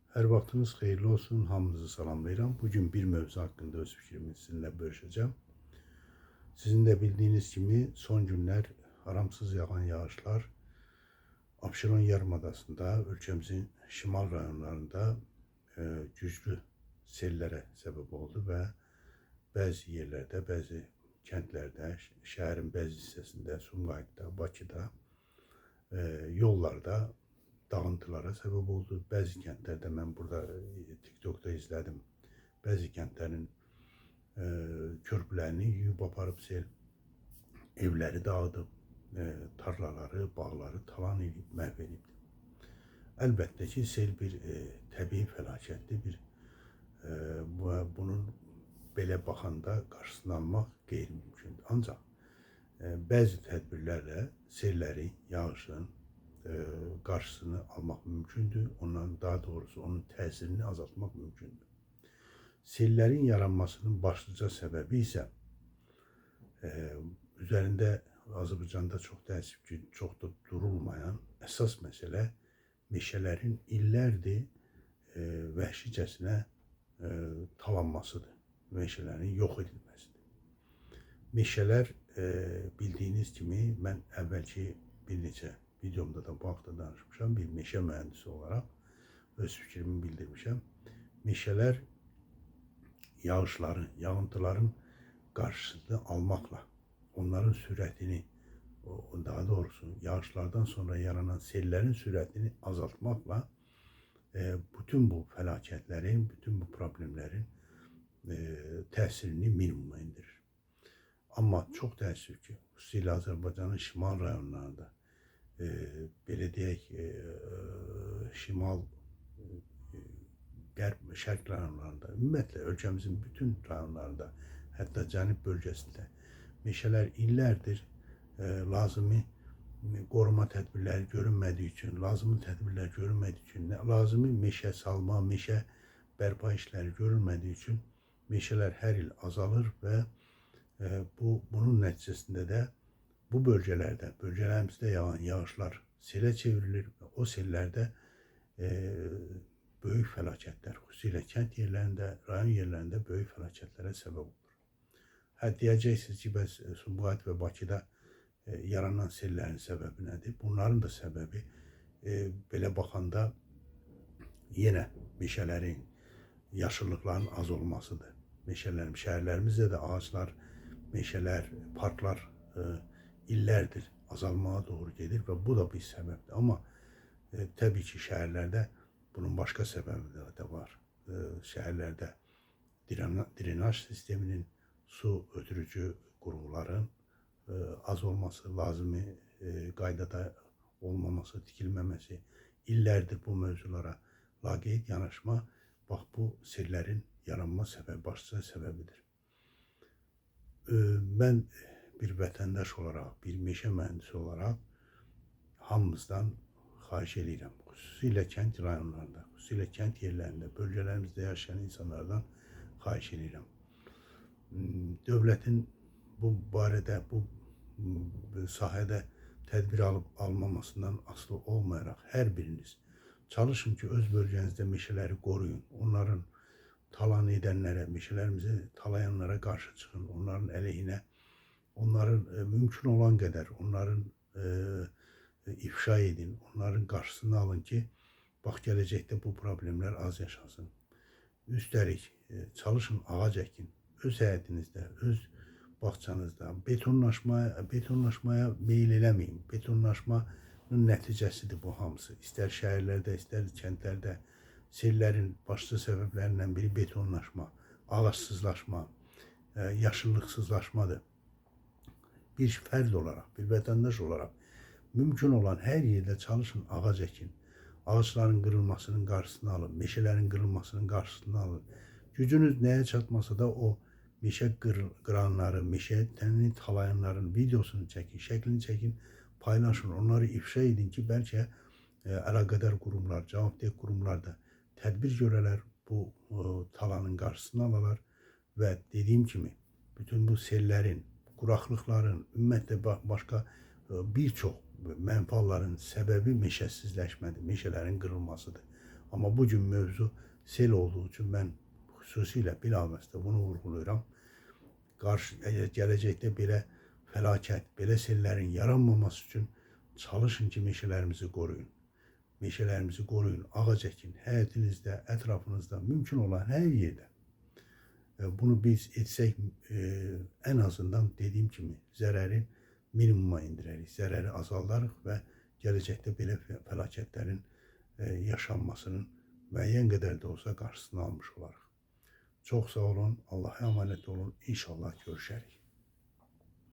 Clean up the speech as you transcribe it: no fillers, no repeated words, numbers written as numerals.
Hər vaxtınız xeyirli olsun, hamınızı salamlayıram. Bugün bir mövzu haqqında öz fikrimi sizinlə bölüşəcəm. Sizin də bildiyiniz kimi son günlər aramsız yağan yağışlar Abşeron yarımadasında, ölkəmizin şimal rayonlarında güclü sellərə səbəb oldu və bəzi yerlərdə, bəzi kəndlərdə, şəhərin bəzi hissəsində, Sumqayıtda, Bakıda yollarda dağıntılara səbəb oldu. Bəzi kəndlərdə mən burada TikTokda izlədim. Bəzi kəndlərin körpülərini yuyub aparıb sel, evləri dağıdıb, tarlaları, bağları talan edib, məhv edibdir. Əlbəttə ki, sel bir təbii fəlakətdir, bir bunun belə baxanda qarşısını almaq qeyri-mümkündür. Ancaq bəzi tədbirlərlə selləri, yağışın qarşısını almaq mümkündür. Ondan daha doğrusu onun təsirini azaltmaq mümkündür. Sellərin yaranmasının başlıca səbəbi isə üzərində Azərbaycanda çox təəssüf ki, çox da durulmayan əsas məsələ meşələrin illərdir vəhşicəsinə talanmasıdır. Meşələrin yox edilməsidir. Meşələr bildiyiniz kimi mən əvvəlki bir neçə videomda da bu haqda danışmışam. Bir meşə mühəndisi olaraq öz fikrimi bildirmişəm. Meşələr yağışların, yağıntıların qarşısını almaqla, onların sürətini, daha doğrusu yağışlardan sonra yaranan sellərin sürətini azaltmaqla bütün bu fəlakətlərin, bütün bu problemlərin təsirini minimuma indirir. Amma çox təəssüf ki, xüsusilə Azərbaycanın şimal rayonlarında, belə deyək, şimal, qərb, şərq rayonlarında, ümumiyyətlə ölkəmizin bütün rayonlarında, hətta cənub bölgəsində meşələr illərdir lazımi qoruma tədbirləri görünmədiyi üçün, lazımi tədbirlər görünmədiyi üçün, lazımi meşə salma, meşə bərpa işləri görülmədiyi üçün meşələr hər il azalır və bunun nəticəsində də bu bölgələrdə, bölgələrimizdə yağan yağışlar selə çevrilir və o sellərdə böyük fəlakətlər, xüsusilə kənd yerlərində, rayon yerlərində böyük fəlakətlərə səbəb olur. Hə, deyəcəksiniz ki, bəs Sumqayıt və Bakıda yaranan sellərin səbəbi nədir? Bunların da səbəbi belə baxanda yenə meşələrin, yaşıllıqların az olmasıdır. Meşələrin, şəhərlərimizdə də ağaclar, meşələr, parklar illərdir azalmağa doğru gedir və bu da bir səbəbdir. Amma təbii ki, şəhərlərdə bunun başqa səbəbi də var. Şəhərlərdə drenaj sisteminin, su ötürücü qurğuların az olması, lazımi qaydada olmaması, tikilməməsi, illərdir bu mövzulara laqeyd yanaşma, bax bu sellərin yaranma səbəbi, başlıca səbəbidir. Mən bir vətəndaş olaraq, bir meşə mühəndisi olaraq hamımızdan xahiş edirəm. Xüsusilə kənd rayonlarında, xüsusilə kənd yerlərində, bölgələrimizdə yaşayan insanlardan xahiş edirəm. Dövlətin bu barədə, bu sahədə tədbir alıb almamasından asılı olmayaraq hər biriniz çalışın ki, öz bölgənizdə meşələri qoruyun. Onların talan edənlərə, meşələrimizi talayanlara qarşı çıxın. Onların əleyhinə, onların mümkün olan qədər onların ifşa edin, onların qarşısını alın ki, bax gələcəkdə bu problemlər az yaşansın. Üstəlik, çalışın ağac əkin. Öz həyətinizdə, öz bağçanızda betonlaşmaya meyil eləməyin. Betonlaşmanın nəticəsidir bu hamısı. İstər şəhərlərdə, istər kəndlərdə sellərin başlıca səbəblərindən biri betonlaşma, ağacsızlaşma, yaşıllıqsızlaşmadır. Bir fərd olaraq, bir vətəndaş olaraq mümkün olan hər yerdə çalışın ağac əkin. Ağacların qırılmasının qarşısını alın, meşələrin qırılmasının qarşısını alın. Gücünüz nəyə çatmasa da o meşə qıranları, meşəni talayanların videosunu çəkin, şəklini çəkin, paylaşın, onları ifşa edin ki, bəlkə əlaqədar qurumlar, cavabdeh qurumlar da tədbir görələr, bu talanın qarşısını alalar və dediyim kimi bütün bu sellərin, quraqlıqların, ümumiyyətlə başqa bir çox mənfi halların səbəbi meşəsizləşmədir, meşələrin qırılmasıdır. Amma bu gün mövzu sel olduğu üçün mən xüsusilə bilavasitə bunu vurğulayıram. Qarşı gələcəkdə belə fəlakət, belə sellərin yaranmaması üçün çalışın ki, meşələrimizi qoruyun. Meşələrimizi qoruyun, ağac əkin, həyətinizdə, ətrafınızda, mümkün olan hər yerdə. Bunu biz etsək, ən azından dediyim kimi zərəri minimuma indirərik, zərəri azaldarıq və gələcəkdə belə fəlakətlərin yaşanmasının müəyyən qədər də olsa qarşısını almış olarıq. Çox sağ olun, Allah'a əmanət olun. İnşallah görüşərik.